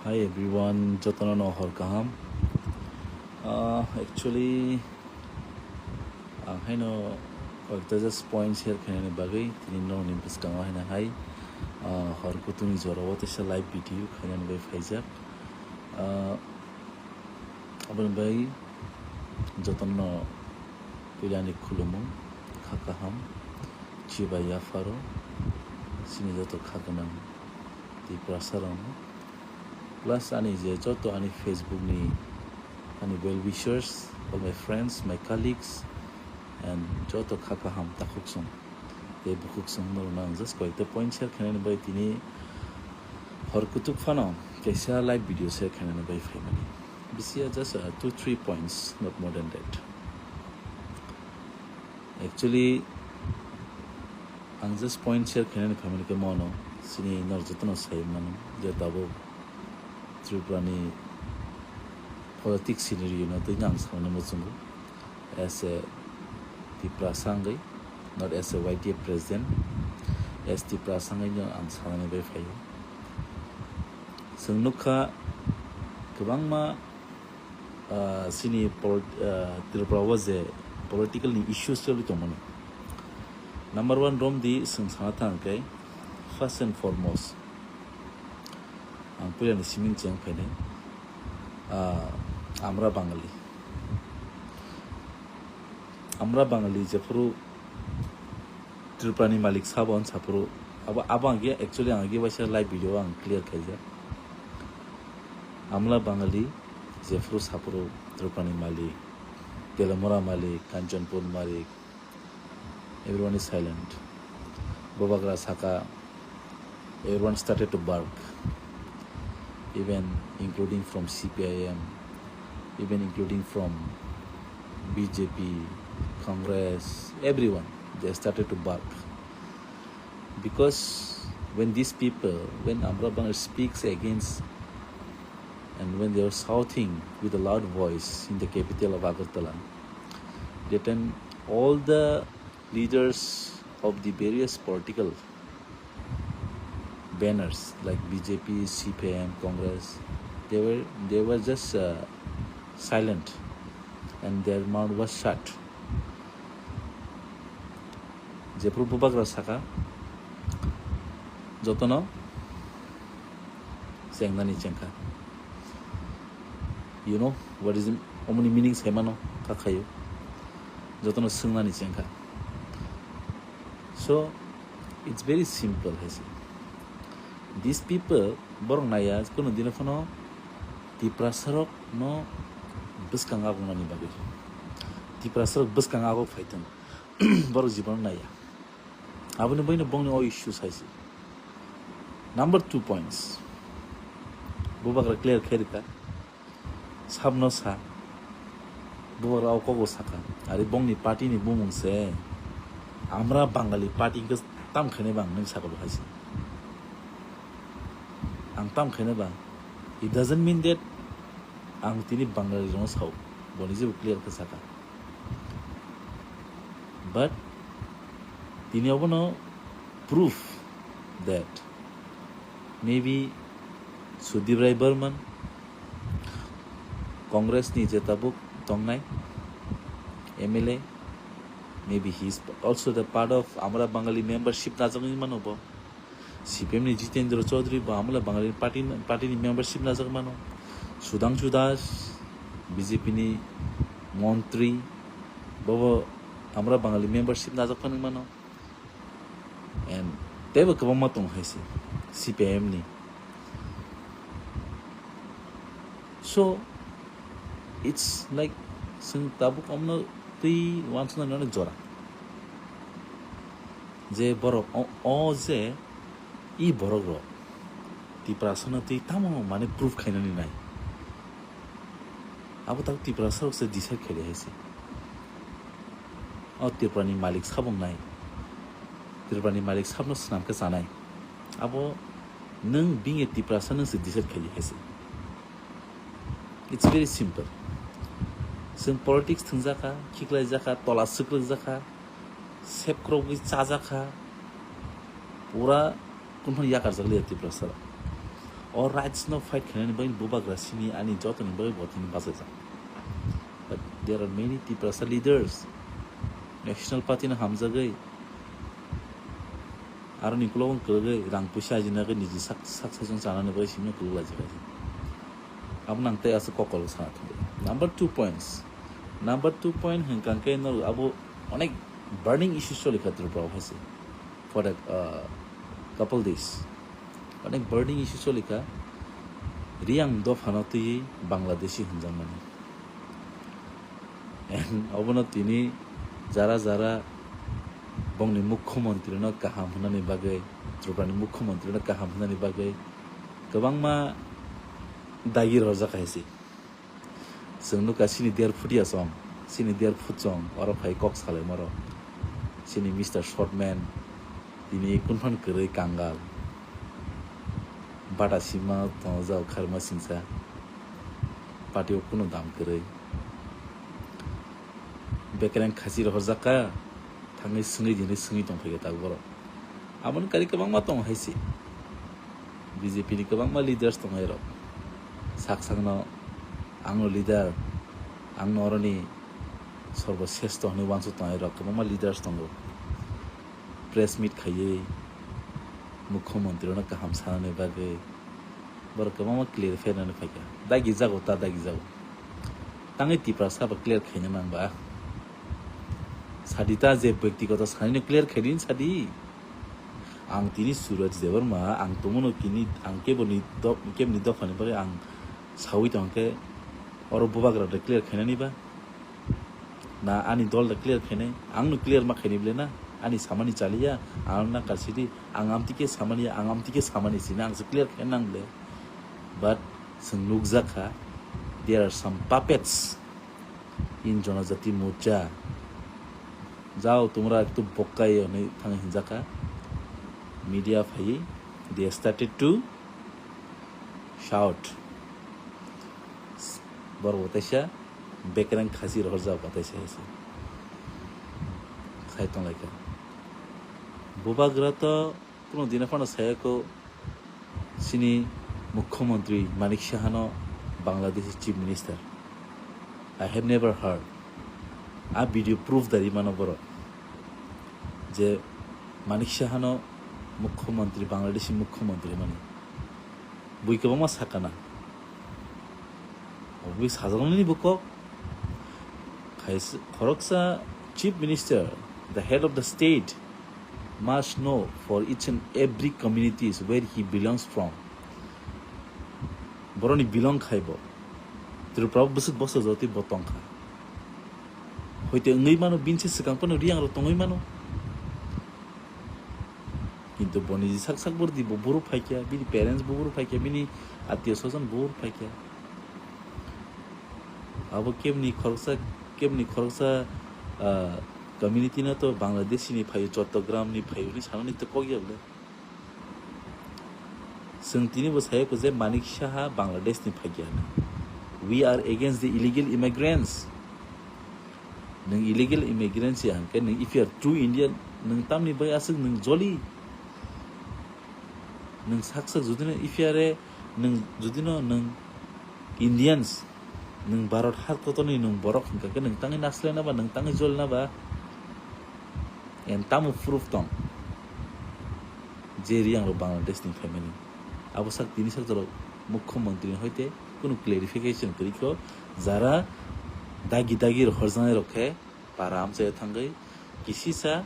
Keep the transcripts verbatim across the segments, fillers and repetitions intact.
Hi everyone, jotono no hor kaham. Ah, actually, ang haino koyekta just point share khainani bagwi tini nokni bwskango haino hai, ah, hor kutung ni jora o teisa live video khainani bai phaijak. Ah, aboni bai jotono puila ni khulumung, kha kaham, chibai yapharo, chini joto kha gwnang Tiprasa rokno. Plus ani je joto ani Facebook ni ani well wishers, all my friends, my colleagues, and joto kha kaham takhuk song tei bukhuk song norokno ang just koyekta point share khainani bai tini hor kutuk phano kaisa live video share khainani bai phaimani. Bisi ya just, uh, two three points, not more than that. Actually, ang just point share khainani phaimani khe mono chini nor jotono sai mano je tabuk Tripura ni politics scenario no twi ang sanani muchungo as a Tiprasa wngwi, not as a Y T F president, as Tiprasa wngwi no ang sanani bai phaio. Chwng nukha kwbangma, ah, chini pol-, ah, Tripura o je political ni issues choli tongmani. Number one romdi chwng sana thang khe first and foremost ang puila ni siming cheng phainai, ah, Amra Bangali. Amra Bangali jephuru Tripura ni malik sabo hwn saphuru abo, abo ang actually ang agi waisa live video ang clear khaijak. Amra Bangali jephuru saphuru Tripura ni malik, Telamura malik, Kanchanpur malik, everyone is silent. Bubagra saka, everyone started to bark, even including from C P I M, even including from B J P, Congress, everyone, they started to bark. Because when these people, when Amra Bangali speaks against and when they were shouting with a loud voice in the capital of Agartala, that time all the leaders of the various political banners like B J P, C P I M, Congress, they were, they were just, uh, silent and their mouth was shut. Jephuru Bubagra saka, jotono chengnani chengkha. You know what is the, omoni meaning saimano kakhayo. Jotono swngnani chengkha. So, it's very simple, hai se. These people, borok naiya, kuno dino phano Tiprasa rok no bwskang abungnani bagwi. Tiprasa rok bwskang abo phaithang. Borok jibon naiya. Aboni bagwi no bongni o issue saisi. Number two points. Bubagra clear khe rikha. Sabno sa. Bubagra o kogo saka. Ari bongni party ni bumung se. Amra Bangali party hwnkhe tam khainai bang nung saka bo hai se. Ang tam khainai bang. It doesn't mean that ang tini Bangali rokno sao. Boni jebo clear khe saka. But tini obono proof that maybe Sudip Rai Barman, Congress ni je tabuk tongnai M L A, maybe he is also the part of Amra Bangali membership najagwi mano bo. C P M ni Jitendra Chaudhary bo Amra Bangali party, party ni membership najak mano. Sudhangshu Das, B J P ni montri, bobo Amra Bangali membership najak phano mano. And teibo kwbangma tongo hai se C P I M ni. So, it's like, chwng tabuk omno twi uansuknani onek jora. Je borok o, o je i borok rok Tiprasano twi tamo mane proof khainani nai. Abo tabuk Tiprasa rok se decide khaidi hai se. O Tripura ni malik sabo wngnai. Tripura ni malik sabno swnam khe chanai. Abo nwng being a Tiprasa nwng se decide khaidi hai se. It's very simple. Chwng politics thwngjakha, khiklaijakha, tola swkrakjakha, sepkrokgwi chajakha, pura kunphano yakarjak liya Tiprasa rok. O rights no fight khainani bagwi bubagra sini ani jotoni bagwi bo tini bachajak. But there are many Tiprasa leaders, National Party no hamjagwi, aroni ukulok kwrwgwi rang puisa ajinagwi niji sak, sak saichung chanani bagwi simi kwrwk laijak. Abo nang tei aswk kokol sana thangwi. Number two points. Number two point hwnkha khe norok abo onek burning issues choli kha Tripura o hai se. For a, uh, couple days. Onek burning issues choli kha. Riang dophano twiwi Bangladeshi hwnjakmani. And obono tini jara jara bongni mukhyamantri no kaham hwnani bagwi, Tripura ni mukhyamantri no kaham hwnani bagwi kwbangma dagi rwjak hai se. Chwng nukha chini der phut ya chong, chini der phut chong, oro phai kok salaimorok. Chini Mister Shortman, tini kunphan kwrwi kangal. Bata sima tongjak kharma singsa. Party o kunu dam kwrwi. Bekereng khasi rohorjak kha, thangwi swngwi dinwi swngwi tongphai kha tabuk borok. Aboni kari kwbangma tongo hai se. B J P ni kwbangma leaders tongo hai rok. Sak sakno, "Angno leader, angno oroni sorbo sresto," hwnwi uansuk tongo hai rok. Kwbangma leaders tongo. Press meet khaiwi mukhyamantri no kaham sanani bagwi borok kwbangma clarify rwnani phaikha. Dagi jago ta dagi jago. Tangwi Tiprasa bo clear khaina nang ba. Sadi ta je byaktigoto sanino clear khaidi sadi. Ang tini Suraj Debbarma, ang tongmano kini, ang keboni do-, keboni dophani bagwi ang sawi tongkhe oro bubagra de clear khainani ba? Na ani dol da clear khainai? Ang no clear ma khaini ble na? Ani samani chaliya, ang na karsidi, ang amtike samani, ang amtike samani sina, ang se clear khaina nang ble. But chwng nukjak kha, there are some puppets in Janajati Morcha. Jao tumra ektu bokkai hwnwi thang hinjak kha. Media phaiwi, they started to shout. Borok bo teisa bekereng khasi rohorjak bo teisa hai se sai tonglaikha. Bubagra to kuno dina phano sayako chini Mukhyamantri Manik Sahano Bangladeshi Chief Minister. I have never heard. A video proof dari mano borok je Manik Sahano Mukhyamantri, Bangladeshi Mukhyamantri mani. Bui kwbangma sakana. Obwi sajaknani bo kok. Khaisa khoroksa Chief Minister, the head of the state, must know for each and every communities where he belongs from. Boroni belong khai bo. Tripura bwswk bosor jotwi bo tongkha. Hoite wngwi mano, bini se swkang phano Riang rok tongwi mano. Kintu boni sak sak bordi bo buru phaikya, bini parents bo buru phaikya, bini atio sojon bo buru phaikya. Abo kebni khoroksa, kebni khoroksa, ah, community no to Bangladesh ni phaio, Chottogram ni phaio ni sanani to kok ya bole. Chwng tini bo sayako je Manik Saha Bangladesh ni phaikya hwnwi. We are against the illegal immigrants. Nwng illegal immigrants ya hwnkhe nwng if you are true Indian, nwng tamni bai aswk nwng joli. Nwng sak sak judino if you are a, nwng judino nwng Indians, nwng Bharat hat kotorni nwng borok hwnkha khe nwng tangwi naslai na ba, nwng tangwi joli na ba? En tamo proof tong je Riang rok Bangladesh ni phaimani? Abo sak tini sak jorok Mukhyamantri ni hoite kunu clarification kwrwi kho, jara dagi dagi rok horjaknai rok khe para amchai thangwi kisisa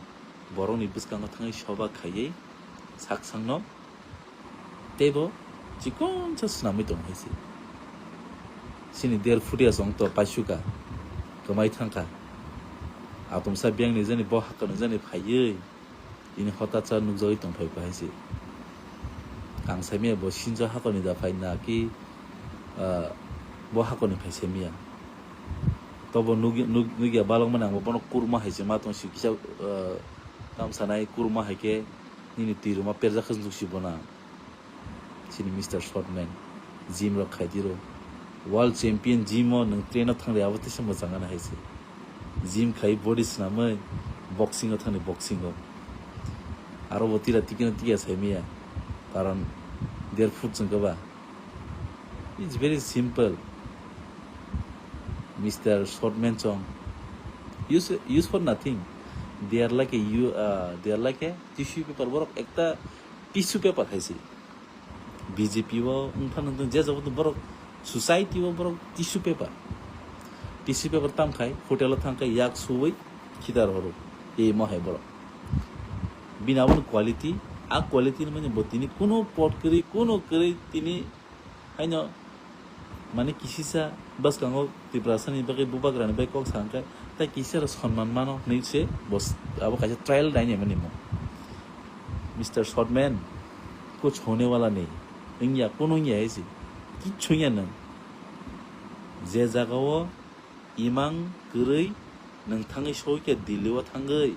borokni bwskango thangwi soba khaiwi sak sakno teibo chikonsa swnamwi tongo hai se. Chini der phutiya chwng to paisuka kwmai thangkha. Atomsa biyang ni jani bo hakor ni jani phaiwi tini hotatsa nukjagwi tongphai bo hai se. Ang saimaya bo sinjo hakor ni da phai na ki, ah, bo hakor ni phai saimaya. Tobo nugya, nug-, nugya balokmani ang bo bono kurma hai se ma tong si kisa, ah, tamsa nai kurma hai khe nini twi rwma perjak khe nuksi bono ang. Chini Mister Shortman, gym rok khaidi rw. World champion gym o nwng train o thangri abo teisa mwchang gana hai se. Gym khai body swnamwi boxing o thangni boxing o. Aro bo tira tikino tiya saimaya. Karon der foot chwng khe ba. It's very simple, Mister Shortman Chong. Use, use for nothing. They are like a, you, uh, they are like a tissue paper. Borok ekta tissue paper hai se. B J P o wngphano je jabo borok society o borok tissue paper. Tissue paper tam khai hotel o thang khai yak suwi khidar horo. E mo hai borok. Bini abono quality, a quality ni mani bo tini kuno pot kwrwi, kuno kwrwi tini haino mani kisisa bwskango Tiprasani bagwi bubagrani bai kok sa hwnkhe tai kisa rok sonman mano hinwi se bo s-, abo kaisa trial nainai mani mo. Mister Shortman, kuch hone wala nahi. Wngya, kuno wngya hai se. Kichu wngya nwng. Je jagao imang kwrwi nwng thangwi soi khe Delhi o thangwi.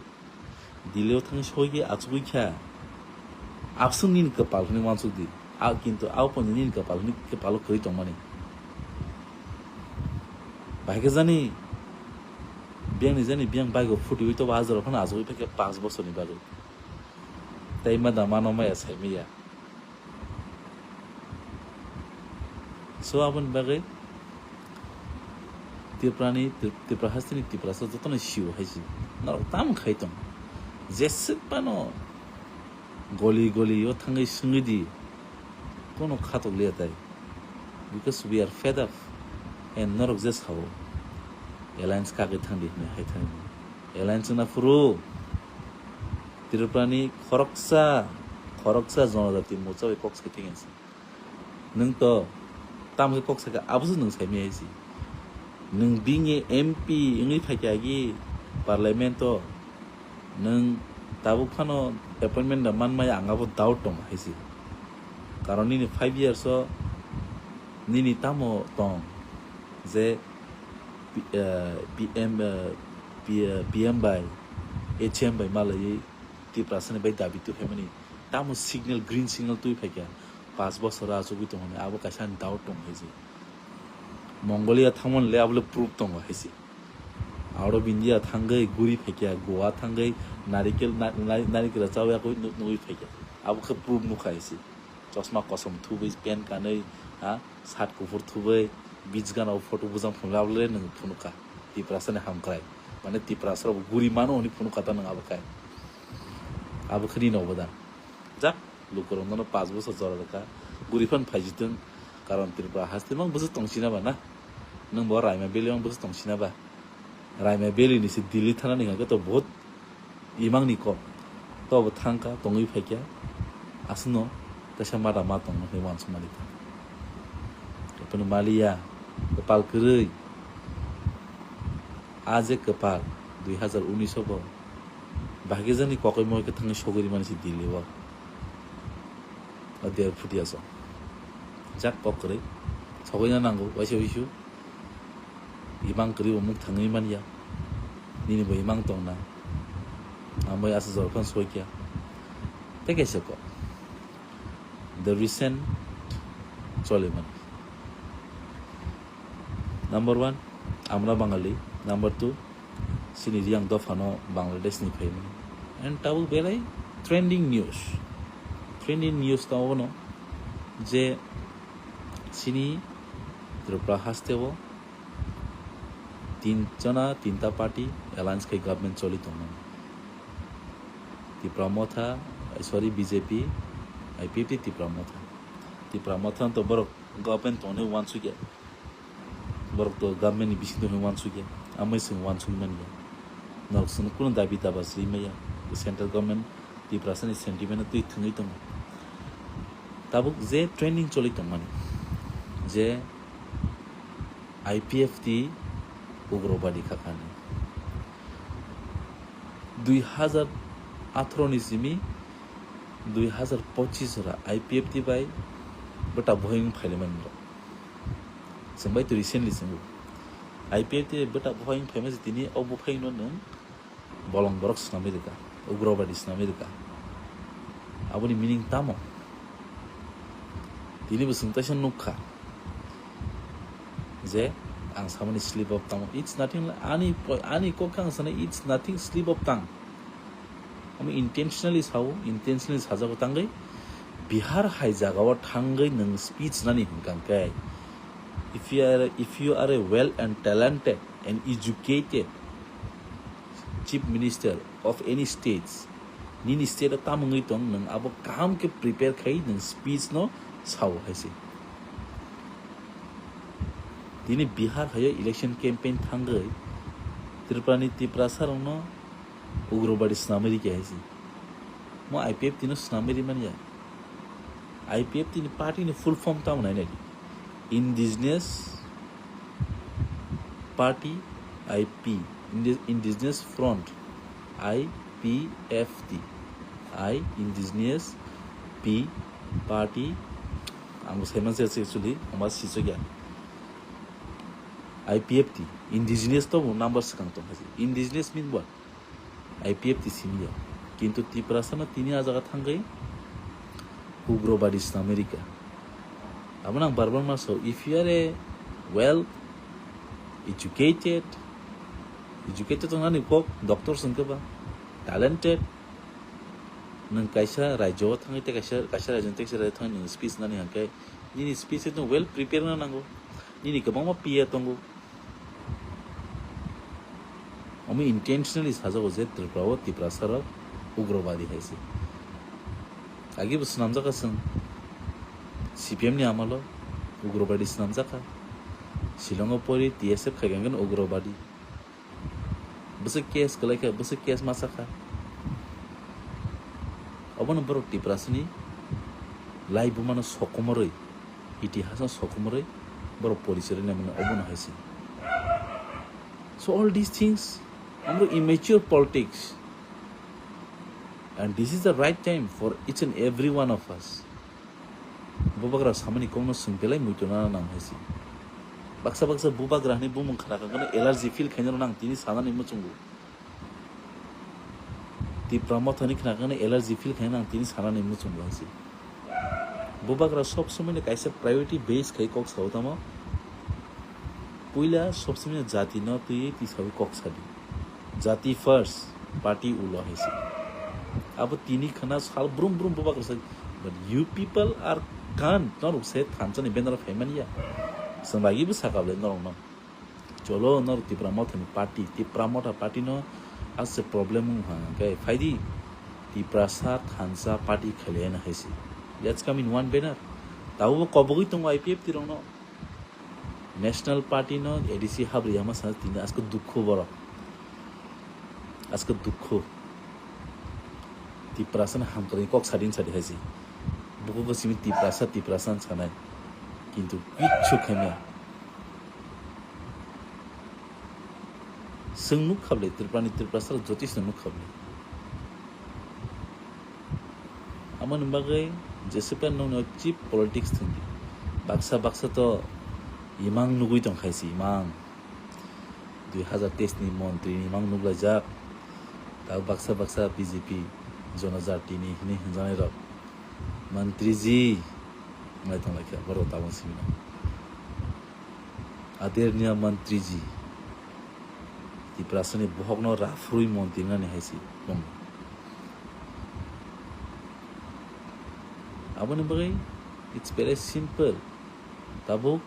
Delhi o thangwi soi khe achugwi kha. Abswng nini kwpal hwnwi uansuk di. A kintu a upon nini kwpal hwnwi kwpalo kwrwi tongmani. Bahai khe jani biyang ni jani biyang bike o phuti ui tobo a jora phano achugwi phaikhe panch bosorni bagwi. Tei ma da mano maya sai maya. So aboni bagwi Tripurani, Tri-, Tripura hasteni Tiprasa jotono sio hai se. Norok tamo khai tong. Jeswk phano goli goli o thangwi swngwi di. Kono khatok liya tai. Because we are fed up. And norok je sao. Alliance kagwi thangdi hinwi hai thangdi. Alliance wngna phuru Tripurani khoroksa, khoroksa jonojati mocha bai kok sai thangya se. Nwng to tamo khe kok sakha, abo se nwng sai maya se. Nwng bini M P wngwi phaikha agi parliament o, nwng tabuk phano appointment da man maya, ang abo doubt tongo hai se. Karon nini five years o nini tamo tong je P-, eh, P M, eh, P-, eh, P M bai, H M bai malaiwi Tiprasani bai dabi twi phaimani. Tamo signal, green signal twi phaikha, panch bosor achugwi tongmani, abo kaisa ani doubt tongo hai se. Mongolia thangmani le abo le proof tongo hai se. Out of India thangwi guri phaikha, Goa thangwi narikel, na-, na-, narikel chawi yakwi nu-, nugwi phaikha. Abo khe proof nukha hai se. Chosma kosom thubwi, pen kanwi, ha, shirt kuphur thubwi, beach gana o photo bujang phunukha, abo le nwng phunukha. Tiprasani hamkrai. Mane Tiprasa rok guri mano hwnwi phunukha ta nwng abo khai. Abo khe nini obodan. Jak, lukurok nono panch bosor jora rwkha. Guri phan phaijitwng. Karon Tripura haste mang bwswk tongchina ba na? Nwng bo Raima Valley mang bwswk tongchina ba? Raima Valley ni se Delhi thana ni hwnkhe to bahut imang ni kok. To bo thangkha, tongwi phaikha. Aswkno kaisa mada ma tongma khe uansukmani kha. Tei phano maliya, kwpal kwrwi. A je kwpal, dui hazar unis o bo bahai khe jani kokoi moi khe thangwi sogwi rimani se Delhi o. O der phuti aso. Jak kok kwrwi. Sogwina nango, waisa wisu. Imang kwrwi bo muk thangwi manya. Nini bo imang tongna. Ang bai asa jora phano soi kya. Tei kaisa kok. The recent cholimani. Number one, amra Bangali. Number two, chini Riyang dophano Bangladesh ni phaimani. And tabuk belai trending news. Trending news tamo bono je chini Tripura haste o tin jona, tinta party alliance khai government choli tongmani. Tipra Motha, eh, sorry, B J P, I P F T, Tipra Motha. Tipra Motha to borok government tongnai uansukya. Borok to government ni bising tongwi uansukya. Amai chwng uansukmani ya. Norok chwng kunu dabi daba swi maya. Central government Tiprasani sentiment twi thwngwi tongo. Tabuk je trending choli tongmani, je I P F T ugrobadi kha kha hinwi. Dui hazar atharo ni simi dui hazar pochis ra I P F T bai bwta bohai wng phailaimani rok. Chwng bai to recently chwngo. I P F T bai bwta bohai wng phaima se tini o buphai no nwng bolong borok swnamwi rwkha, ugrobadi swnamwi rwkha. Aboni meaning tamo? Tini bo chwng teisa nukha je ang samani slip of tongue. It's nothing like, ani po-, ani kok khe ang sanai, it's nothing slip of tongue. Amo intentionally sao, intentionally sajago tangwi Bihar hai jagao thangwi nwng speech nani hwnkha khe If you are, if you are a well and talented and educated chief minister of any states, nini state o tamungwi tong, nwng abo kaham khe prepare khai nwng speech no sao hai se. Tini Bihar hayo election campaign thangwi Tripura ni Tiprasa rokno ugrobadi swnamwi rikha hai se. Mo I P F T no swnamwi rimani ya. I P F T ni party ni full form tamo nai nai di. Indigenous Party, I P, Indi-, Indigenous Front, I P F T, I, Indigenous, P, Party, ang bo saiman se actually, ang ba sisok ya. I P F T, Indigenous to bo number swkang tong hai se. Indigenous mean what? I P F T simi ya. Kintu Tiprasa no tini a jaga thangwi ugrobadi swnamwi rikha. Abo nang bar bar ma sao, if you are a well educated, educated wngnani kok doctor se wngkhe ba, talented, nwng kaisa rajyo o thangwi tei kaisa, kaisa rajyo tei kaisa rajyo thangwi nwng speech nani hwnkhe, nini speech no well prepare wngna nango, nini kwbangma P A tongo. Omo intentionally sajago je Tripura o Tiprasa rok ugrobadi hai se. Agi bo swnamjakha chwng C P M ni amalo ugrobadi swnamjakha. Shillong o pori T S F khai khe ugrobadi. Bwswk case kwlai kha, bwswk case ma cha kha. Obono borok Tiprasa ni laibuma no sokomorwi, itihas no sokomorwi borok porichoi rwna mano obono hai se. So all these things, amro immature politics. And this is the right time for each and every one of us. Bubagra samani kokno swng belai muitu nana nang hai se. Baksa baksa bubagra hani bumung khna kha kheno allergy feel khaina rw nang tini sanani muchungo. Tipra mothani khna kheno allergy feel khaina nang tini sanani muchungo hai se. Bubagra sob somoi no kaisa priority base khai kok sao tamo. Puila sob somoi no jati no twi twi sawi kok sadi. Jati first, party ulo hai se. Abo tini khna sal brum brum bubagra sai. But you people are can't, norok se thansa ni banner o phaimani ya. Chwng lagi bwsakha ble norok no. Cholo norok Tipra Motha ni party, Tipra Motha party no as a problem wng ha hwnkhe phaidi Tiprasa thansa party khailai na hai se. Let's come in one banner. Tabuk bo kobogwi tongo I P F T rok no. National Party no A D C habri yama sa tini asko dukho borok. Asko dukho. Tiprasa ni hamkrai kok sadin sadi hai se. Bukugo simi Tiprasa, Tiprasa ni sanai. Kintu kichu khaimya. Chwng nuk kha ble, Tripura ni Tiprasa rok jotish no nuk kha ble. Amoni bagwi jeswkha nwng no cheap politics thwngdi. Baksa baksa to imang nugwi tong khai se, imang. Dui hazar teis ni montri ni imang nuglaijak. Tabuk baksa baksa B J P jonojati ni hinwi hwnjanai rok. Mantriji wng lai tong lai kha, borok tabuk simi no. Aderniya Mantriji, Tiprasani bohokno raphurwi montri wngnani hai se bung. Aboni bagwi it's very simple. Tabuk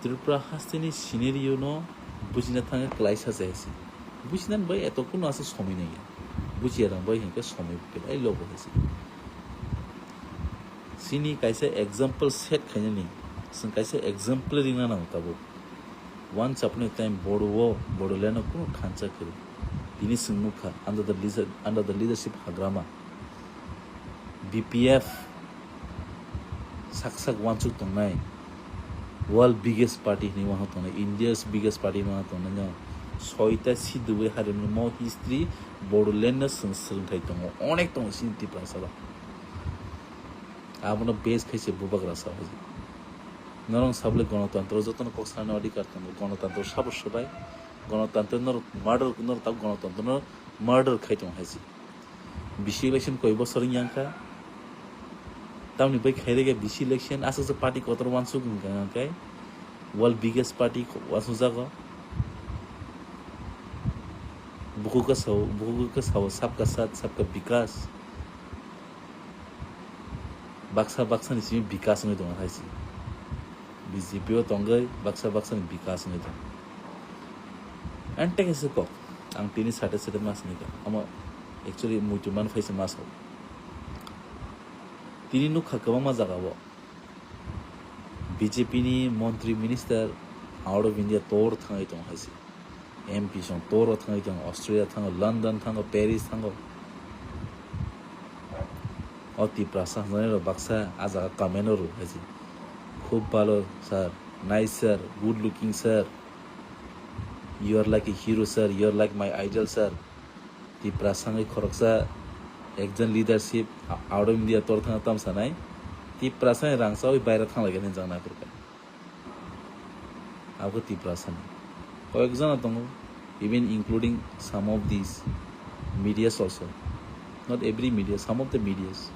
Tripura hasteni scenario no bujina thangkhe klaisa se hai se. Bujinani bai eto kuno ase somoi nangya. Bujiya rang bai hinkhe somoi belai lobo hai se. Chini kaisa example set khainani, chwng kaisa example rina nango tabuk. Once upon a time Bodo o, Bodoland o kunu thansa kwrwi. Tini chwng nukha under the leader-, under the leadership Hagrama, B P F sak sak uansuk tongnai, world biggest party hinwi uansuk tongnai, India's biggest party hinwi uansuk tongnai no, soita sidubui harimni mo history Bodoland no chwng swrwngthai tongo, onek tongo chini Tiprasa rok. Abono base khai se bubagra sa hai. Norok sabole gonotantro jotono kok sanani adhikar tongo. Gonotantro sabo swbai. Gonotantro norok murder, norok tabuk gonotantro no murder khai tongo hai se. Bisi election koi bosor wng yang kha. Tamoni bai khai rega bisi election aswk se party kotor uansuk wng kha hwnkhe world biggest party uansuk jago. Buku ka sao, buku ka sao sabka sath sabka bikas. Baksa baksa ni simi bikas wngwi tongo hai se. B J P o tongwi baksa baksa ni bikas wngwi tong. And tei kaisa kok, ang tini sate sate mas wngwi tong. Omo actually muitu man phaisa mas o. Tini nukha kwbangma jaga o B J P ni montri minister out of India tor thangwi tong hai se. M P song toro thangwi tong, Australia thango, London thango, Paris thango. O Tiprasa hwnwi rok baksa a jaga comment o rw hai se. Khub bhalo sir, nice sir, good looking sir. You are like a hero sir, you are like my idol sir. Tiprasa wngwi khoroksa ekjon leadership out of India tor thangna tam sanai. Tiprasa ni rang chawi baira thanglaikha hinwi jang naphurkha. Abo Tiprasa ni koyekjona tongo, even including some of these medias also. Not every media, some of the medias.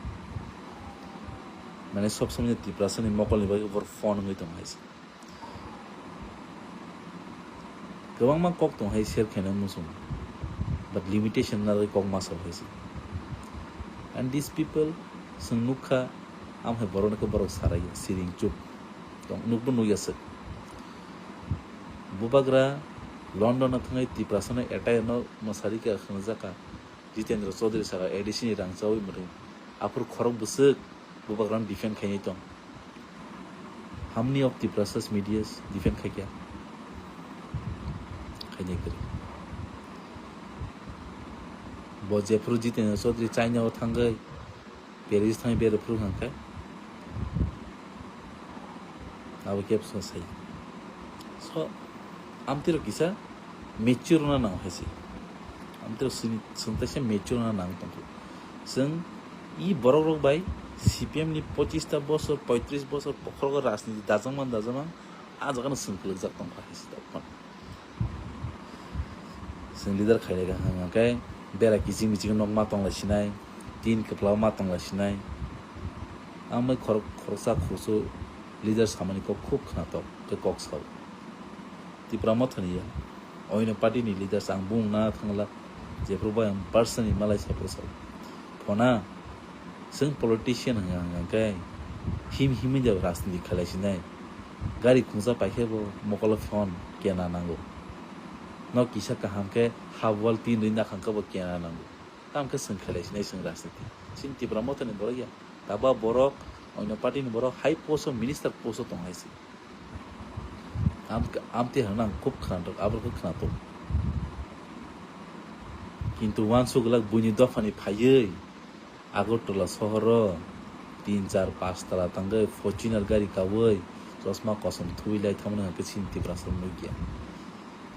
Mane sob somoi Tiprasa ni mokol ni bagwi bor phone wngwi tong hai se. Kwbangma kok tong hai share khaina muchung, but limitation na kok ma sao hai se. And these people, chwng nukha, am hai borok no khe borok sarai siring chup tong, nukbo nukya se. Bubagra London no thangwi Tiprasa no attack no mwsari kha khwnajak kha. Jitendra Chaudhary saka A D C ni rang chawi mwthung. Aphuru khorok bwswk bubagrano defend khainai tong. How many of Tiprasas medias defend khaikha? Khainai kwrwi. Bo jephuru Jitendra Chaudhary China o thangwi Paris thangwi bere phuru hwnkha. Abo khe bwsa sai. So, amtwi rok kisa mature wngna nango hai se. Amtwi rok sini, chwng teisa mature wngna nango tongkha. Chwng i borok rok bai C P M ni pochista bosor, poitris bosor bokhorogo rajniti dajak man, dajak man, a jaga no chwng kwlwkjak tongkha hai se tongkha. Chwng leader khailai kha hwnkhe bera kiching miching nok ma tonglai sinai, tin kwpla ma tonglai sinai. Ang bai khorok-, khoroksa khoroksa leader samani kok khub khwnatok khe kok sao. Tipra Mothani ya, oino party ni leaders ang bung na thangla, jephru bai ang personally malai sa phuru sao. Phona, chwng politician hwnka hwnka khe him himwi da rajniti khailai sinai. Gari khungsa paikhe bo mokolo phone kena nango. Nok kisa kaham khe half wall tin rwi nakhang khe bo kena nango. Tamo khe chwng khailai sinai chwng rajniti. Chini Tipra Mothani borok ya. Taba borok, oino party ni borok high post o minister post o tong hai se. Am-, amtwi hwnna ang khub khwnatok, abo khe khwnatok. Kintu uansuk glak buini dophani phaiwi Agartala sohoro tin char pash tala tangwi Fortuner gari kaui chosma kosom thui lai thangmani hwnkhe chini Tiprasa nukya.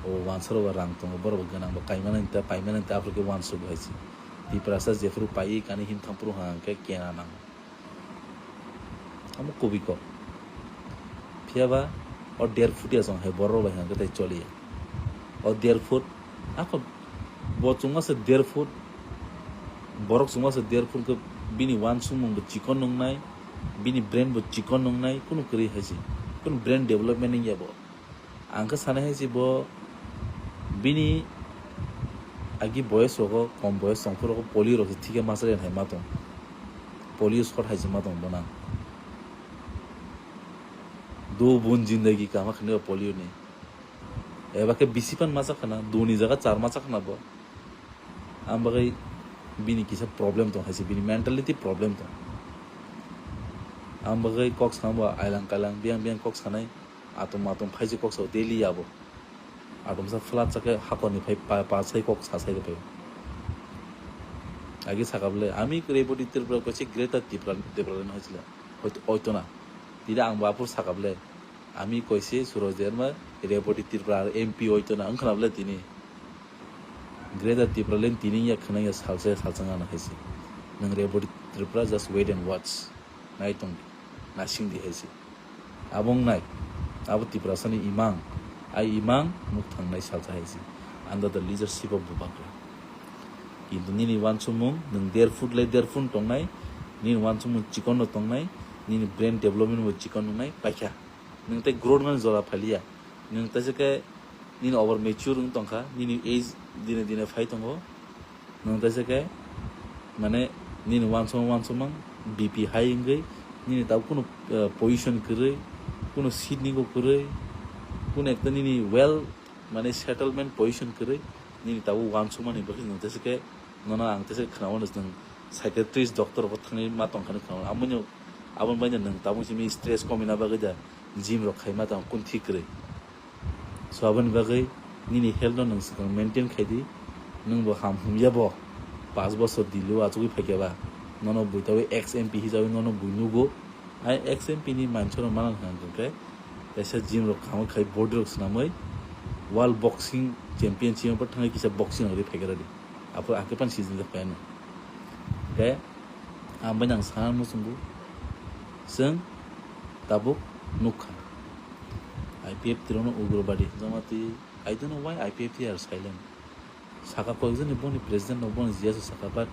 O uansaro bo rang tongo, borok bo gwnang bo kaimani ta, paimani ta, aphuru khe uansuk hai se. Tiprasa jephuru paiwi kani him thangphuru hwnkhe kena nango. Amo kubui kok. Phiya ba o der foot ya chwng hai borok bai hwnkhe tei choliya. O der foot, ako bo chwngma se der foot, borok chwngma se der foot khe bini uansukmung bo chikon nungnai, bini brain bo chikon nungnai, kunu kwrwi hai se, kunu brain development wngya bo. Ang khe sanai hai se bo bini agi boyes rogo, kom boyes tongphuru rogo polio rok se thikhe masa rwya hai ma tong. Polio shot hai se ma tong bo nang. Do bun jindagi kama khani polio ni. Eba khe bisi pan masa khana, do ni jaga char masa khana bo. Ang bagwi bini kisa problem tong hai se, bini mentality problem tong. Ang bagwi kok sama bo ailang kailang, biyang biyang kok sanai. Atom atom phaijak kok sao daily abo. Atomsa flat chakhe hakorni phai pa, pa sai kok sa sai phai. Agi sakable, ami Reboti Tripura koise Greater Tripura, Tripura no hoisila. Hoito, hoito na. Tida ang bo aphuru sakable. Ami koise Suraj Debbarma Reboti Tripura M P hoito na. Ang khnabale tini. Greater Tripura len tini ya khwnang ya salsa ya salsa ngana haise. Nang Reboti Tripura just wait and watch. Nai tong di, nasing di hai se. Abo wngnai, abo Tiprasani imang, ai imang nuk thangnai salsa hai se, under the leadership of Bubagra. Kintu nini uansukmung, nwng der foot lai der foot tongnai, nini uansukmung chikon no tongnai, nini brain development bo chikon wngnai, paikha. Nwng tei growth mani jora phaliya. Nwng teisa khe nini over mature wng tongkha, nini age dine dine phai tongo. Nwng teisa khe, mane, nini uansukmung uansukmung B P high wngwi, nini tabuk kunu, eh, position kwrwi, Kuno seat ni go kwrwi, kuno ekta nini well, mane settlement position kwrwi, nini tabuk uansukmani bagwi nwng tesa khe nono ang tesa khe khwnao nwng psychiatrist doctor rok thangwi ma tongkha khwnao. Aboni, aboni bagwi nwng tabuk simi stress komina bagwi da gym rok khaima tong kun thik kwrwi. So aboni bagwi nini health no nwng swkang maintain khai di, nwng bo ham humya bo, paanch bosor dilo achugwi phaikha ba, nono bui tabwi ex M P hisabai nono bui nugo. Ai ex M P ni manchoro manang hwnkhe kaisa gym rok khamwi khai body rok swnamwi world boxing championship o thangwi kisa boxing rok phaikha di. Aphuru akhe pan season jak phaiano. Khe ang bai nang sana muchungo, chwng tabuk nukha I P F T rokno ugrobadi joma twi. I don't know why I P F T are silent. Saka koikjani boni president no boni G S O saka, but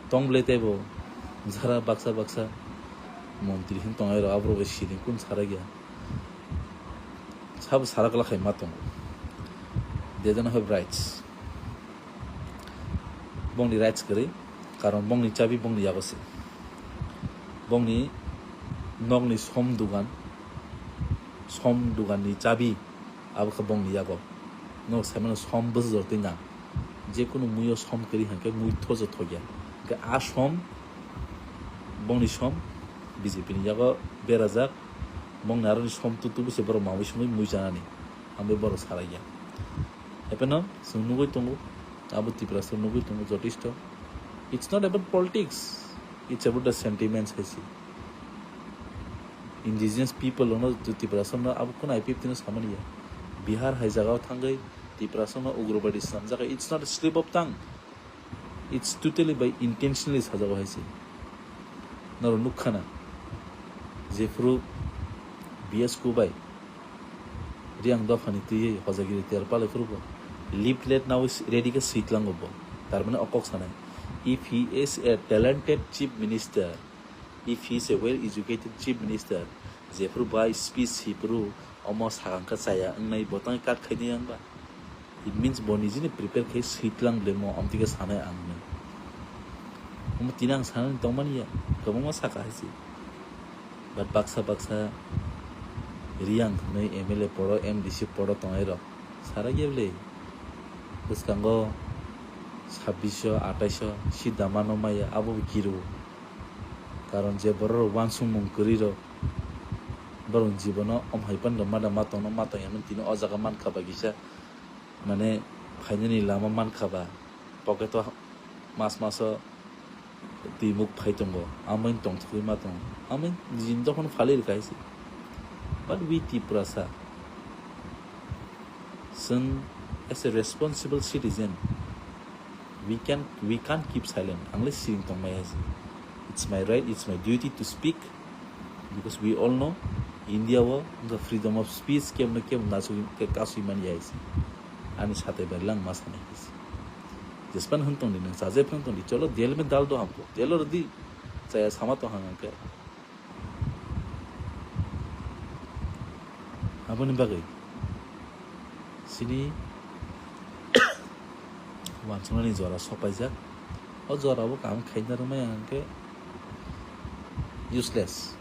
tong bwle teibo jara baksa baksa montri hin tongnai rok aborok bai siring kun sarakya. Sabo sarakla khai ma tongo. They don't have rights. Bongni rights kwrwi, karon bongni chabi bongni yago se. Bongni nokni som dugan, som duganni chabi abo khe bongni yago. Nok saimano som bwsajor twi nang. Jekunu muio som kwrwi hwnkhe mui thojo thokya. Hwnkhe a som, bongni som B J P ni yago berajak. Bongni aroni som tutu bwse borok mawi songwi mui chanani. Hambai borok salai ya. Hapheno chwng nugwi tongo, abo Tiprasa nugwi tongo jotesto. It's not about politics, it's about the sentiments hai se. Indigenous people ono Tiprasa no abo kono I P F T no samani ya. Bihar hai jagao thangwi Tiprasa no ugrobadi swnamjak, it's not a slip of tongue. It's totally by intentionally sajago hai se. Norok nukha na, jephuru B S Kubai Riang dophani twiwi hojagiri ter palai phuru bo leaflet nawi ready khe swi tlango bo. Tar mane o kok sanai, if he is a talented chief minister, if he is a well educated chief minister, jephuru bai speech swi phuru omo sakang khe chaya wngnai bo tang kat khainai yang ba. It means bo nijini prepare khai swi tlang bwlai mo, amtwi khe sanai ang hinwi. Omo tini ang sanani tongmani ya, kwbangma saka hai se. But baksa baksa Riang hinwi M L A poro, M D C poro tongnai rok sarak ya bwlai. Bwskango sabbish sho, atais sho seat da mano maya, abo bo kiru. Karon je borok rok uansukmung kwrwi rok, borok jibono om hai phano ma da ma tongno ma tong ya, tini o jaga mankha ba kisa. Mane phainani lama mankha ba, pocket o mas maso twi muk phai tongo, amoni tongthokgwi ma tongo, amoni nijini dophano phalwi rwkha hai se. But we Tiprasa, chwng as a responsible citizen, we can, we can't keep silent. Ang le siring tongmaya hai se. It's my right, it's my duty to speak. Because we all know, India o wngkha freedom of speech, kebo no kebo nasugwi, ke-, kasui manya hai se. Ani satai bai lang ma sanai hai se. Jespan hwn tong di, nang chaje phang tong di, cholo, dil mein dal do hamko, dilo rw di, chaya sama tong hang khe. Aboni bagwi chini uansuknani jora sopaijak. O jorao kaham khaina rwmaya hwnkhe useless.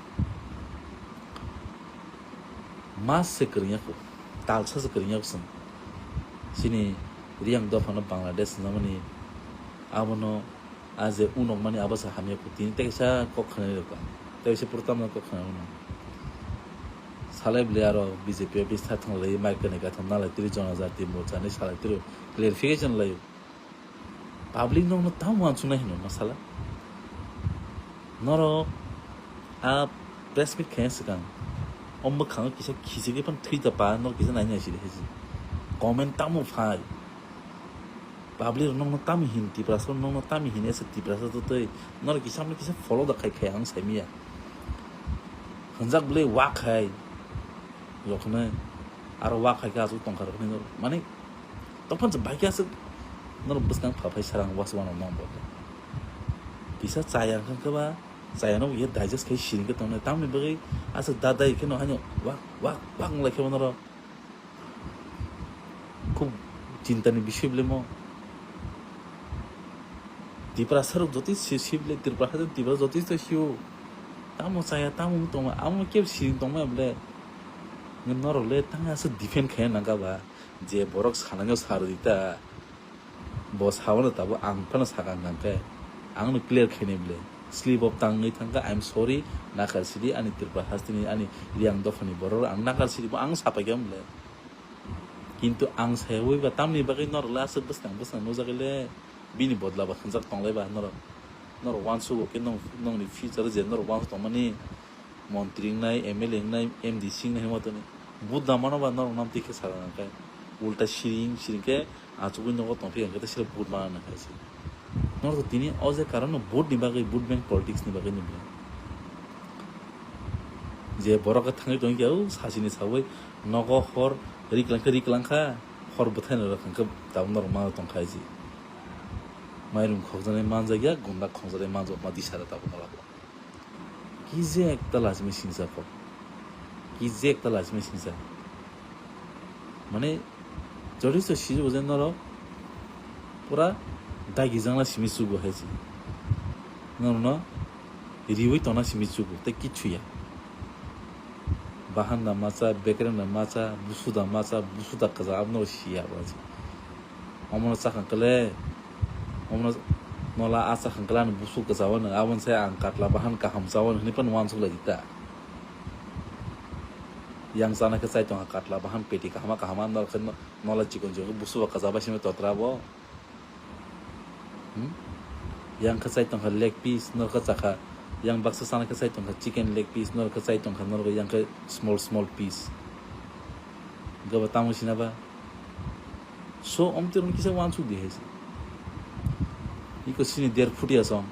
Mas se kwrwngya kho, talsa se kwrwngya kho chwng. Chini Riang dophano Bangladesh hwnjamani, abono a je unokmani abo se hamya kho. Tini tei kaisa kok khwnai rwkha, tei kaisa pura tamno kok khwnai rwkha. Salai bwlai aro B J P office tha thang lai, mic kwnwi kaitham nalai tiri, Jonojati Morcha ni salai tiri, clarification lai. Public nokno tamo uansuknai hino masala. Norok a press meet khaina swkang o mwkhango kisa khichigwi phano thwi ta pa, norok kisa naina naisidi hai se. Comment tamo phai. Public rok nokno tamo hin, Tiprasa rok nokno tamo hin, ese Tiprasa to tei norok kisa mano kisa follow da khai khai ang saimanya. Hwnjak bwlai wak hai. Rok hwnwi aro wak hai khe aswk tongkha rok hwnwi norok. Mani, tokphano se bai khe aswk norok bwskang pha phai sarang was wanw nang bo. Kisa chaya hwnkhe ba, chaya no ye digest khai siring khe tongnai. Tamni bagwi aswk da dai khe no haino wak, wak, wak wng lai khe bo norok. Khub chinta ni bisoi bwlai mo. Tiprasa rok joto si, si bwlai, Tiprasa, Tiprasa joto to sio. Tamo chaya, tamo wng tongma, amo kebo siring tongmaya bwlai. Norok le tang aswk defend khaina nangkha ba, je borok sanani sa rwdi ta, bo sabono tabuk ang phano sakha hwnkha khe, ang no clear khainai bwle. Slip of tongue wngwi thangkha, I'm sorry, nakar sidi ani Tripura hasteni ani Riyang dophani borok ang nakar sidi bo ang sapaikha bwle. Kintu ang sayawi ba tamni bagwi norok le aswk bwskang bwskang nukjagwi le bini bodla ba khanjak tonglai ba norok. Norok uansugo khe nong-, nongni future je norok uansuk tongmani montri wngnai, M L A wngnai, M D C wngnai hwnwi tongni. Vote da mano ba norok nam twi khe sakha hwnkhe ulta siring siring khe achugwi nogo tongphi hwnkhe tei sira vote mana nang hai se. Norok to tini o je karon no vote ni bagwi, vote bank politics ni bagwi ni bwle. Je borok khe thangwi tongwi khe, o sasini sawi nogo hor riklangkhe riklangkha, hor bwthaino rwkha hwnkhe tabuk norok ma tongkha hai se. Mairum khokjaknai manjakya, gunda khokjaknai manjakma disara tabuk norok. Ki je ekta lachimwi singsa kok. Ki je ekta lachimwi singsa. Mane, jotosto sijugo je norok pura dagi jangla simi chugo hai se. Norokno riwi tongna simi chugo, tei kichu ya. Bahan da macha, bekereng da macha, busu da macha, busu da kaja, abono siya bo hai se. Omono chakha kle, omono nola a chakha kle ani busu kwchao no, aboni sai ang katla bahan kaham chao no hinwi phano uansuk lai ta. Yang chana khe chai tongkha katla bahan peti kahama kahama, nor khe no-, nola chikon chikon khe busu ba kwchao bai simi totra bo. Hmm? Yang khe chai tongkha leg piece, nor khe chakha, yang baksa chana khe chai tongkha chicken leg piece, nor khe chai tongkha, nor khe yang khe small small piece. Gaba tamo sina ba? So, omtwi rok kisa uansuk di hai se. Iko sini der phuti asong.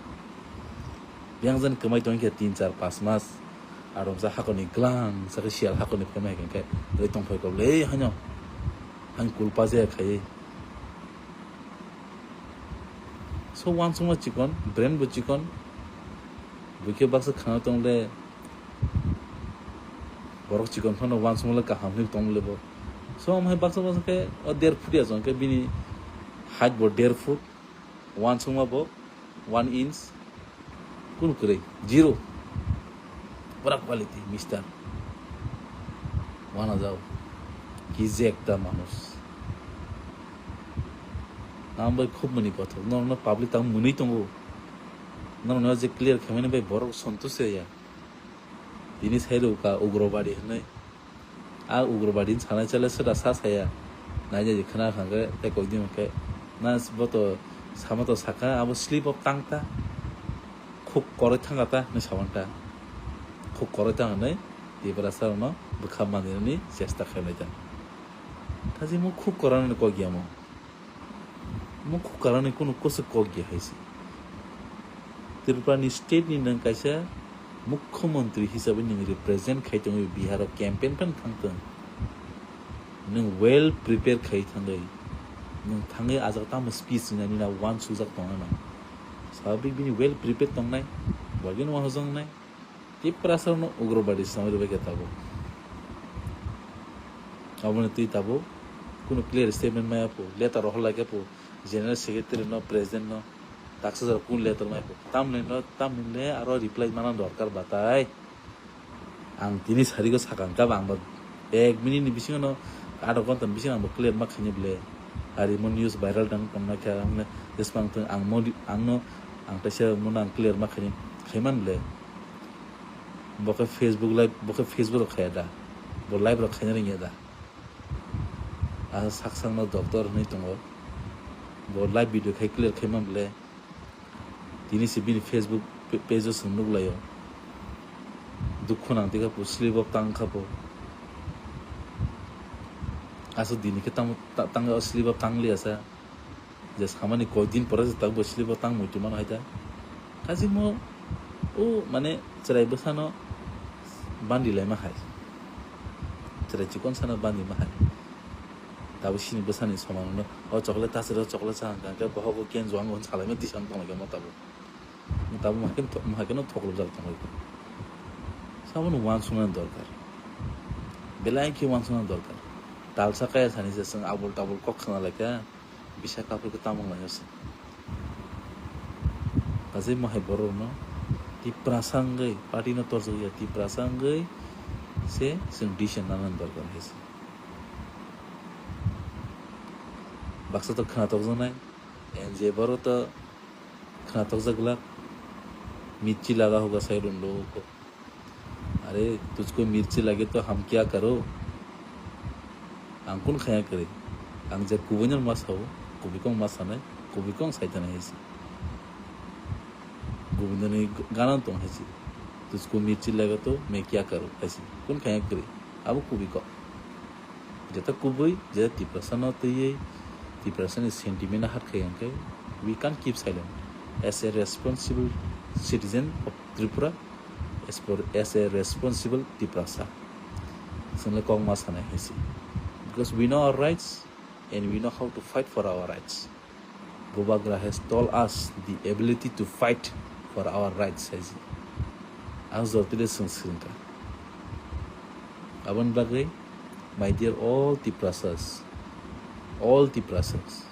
Yang jan kwmai tong khe tin, char, pas mas. Aromsa hakoni glang, sakhe sial hakoni phaima hai khe, oi tong phai kok le, hanyo. Han kulpa je khai. So, uansukma chikon, brain bo chikon. Buikhe baksa khana tong le. Borok chikon phano uansukma le kaham hwnwi tong le bo. So, omo hai baksa baksa khe o der phuti asong khe bini height bo der foot, uansukma bo one inch, kunu kwrwi, zero. Pura quality, mister. Wana jao. Ki je ekta manush. Ang bai khub mani kothok. Norokno public tamo mwnwi tongo. Norokno je clear khaimani bai borok santush ya. Tini sai rwkha Ugrobadi hwnwi. A Ugrobadi ni sanai chale swda sa saya. Naina di khna kha hwnkhe tei koi din hwnkhe. Na bo to sama to saka abo slip of tongue ta. Khuk koroi thanga ta hwnwi sawan ta. Khuk koroi thang hwnwi Tiprasa rokno bwkha mandirani chesta khainai ta. Kaji mo khuk koroi nani kok ya mo. Mukhu karani kunu kwswk kok ya hai se. Tripura ni state ni nwng kaisa mukhyamantri hisabe nwng represent khai tongwi Bihar o campaign phano thang tong. Nwng well prepare khai thangwi, nwng thangwi ajak tamo speech wngnani na uansukjak tongna nang. Swabik bini well prepare tongnai, bagwino uansukjaknai. Tiprasa no Ugrobadi samai rwbaikha tabuk. Aboni twi tabuk kunu clear statement maya pho, letter rohor laikha pho, General Secretary no, President no, taksa jora kunu letter maya pho. Tamni no, tamni le aro reply mana dorkar batai. Ang tini sarigo sakang kha, ang ba ek minute ni bisingo no, adha ghonta ni bisingo ang bo clear ma khaini bwle. Ari mo news viral tang tong na kha, ang le jesmang thung, ang mo, ang no, ang kaisa mo no ang clear ma khaini, khaiman bwle. Bo khe Facebook live, bo khe Facebook rok khaya da, bo live rok khaina rwngya da. A sak sak no doctor hwnwi tongo, bo live video khai clear khaima bwle. Tini se bini Facebook pa-, page o chwng nuk laio. Dukhu nang twi kha pho, slip of tongue kha pho. Aswk dini khe tamo ta-, tang slip of tongue liya sa. Je samani koi din pore se tabuk bo slip o tang muitu mano hai ta. Kaisa mo o mane chwrai bwsano bandi laima hai. Chwrai chikon sano bandi ma hai. Tabuk sini bwsani somano o chocolate ta chwrai o chocolate cha hwnkha hwnkhe bohogo kenjo ang hwn salaima tisa wng tonglaikha mo tabuk. Tabuk ma khe, ma khe no thoklop jak tonglaikha. Sabono uansuknani dorkar. Belai khe uansuknani dorkar. Talsa kaya sani se chwng abul tabul kok khna laikha. Bisa kapur khe tamung laio se. Kaisa mohai borok no Tiprasa wngwi party no torjak ya, Tiprasa wngwi se chwng decision nana dorkar hai se. Baksa to khwnatok jaknai, N J boro to khwnatok jak glak, mirchi laga hoga sai rung logo ko. Are tujhko mirchi lage to hum kya karo? Ang kun khaya kwrwi? Ang je kubui no ma sao, kubui kong ma sanai, kubui kong sai tanai hai se. Gobindoni gana tong hai se. Tujhko mirchi lage to main kya karo hai se. Kun khaya kwrwi? Abo kubui kok. Jeta kubui, jeta Tiprasa no twiwi, Tiprasa ni sentiment no hurt khai hwnkhe, we can't keep silent. As a responsible citizen of Tripura, as, for, as a responsible Tiprasa, chwngno kok ma sanai hai se. Because we know our rights and we know how to fight for our rights. Bubagra has told us the ability to fight for our rights, hai se. Ang jotile chwng swrwngkha. Aboni bagwi, my dear all Tiprasas, all Tiprasas,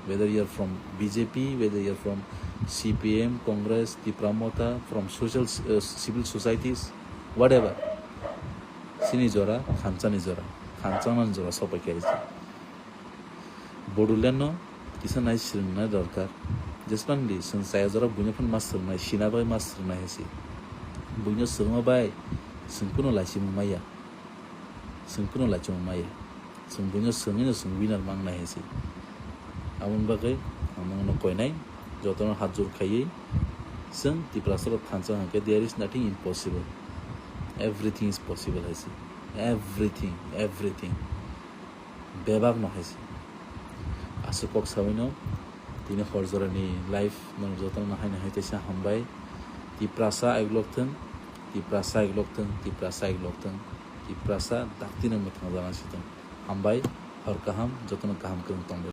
whether you are from B J P, whether you are from C P M, Congress, Tipra Motha, from social, uh, civil societies, whatever, chini jora, khanchani jora, khanchangmani jora sopai kha hai se. Bodoland no kisa nai swrwngna dorkar. Jesmandi chwng chaya jora buino phano ma swrwngnai, sina bai ma swrwngnai hai se. Buino swrwngma bai chwng kuno laichimung maya. Chwng kuno laichimung maya. Chwng buino swrwngwi no chwng winner mangnai hai se. Aboni bagwi ang nokno koinai, jotono hat jor khaiwi chwng Tiprasa rok thansa hwnkhe there is nothing impossible. Everything is possible hai se. Everything, everything. Bebak no hai se. Aswk kok sawi no tini hor jora ni live no joto no hai no hai teisa hambai. Tiprasa aiglok thung, Tiprasa aiglok thung, Tiprasa aiglok thung, Tiprasa dakti no mwthang jana si thung. Hambai, hor kaham, joto no kaham kwrwng tong.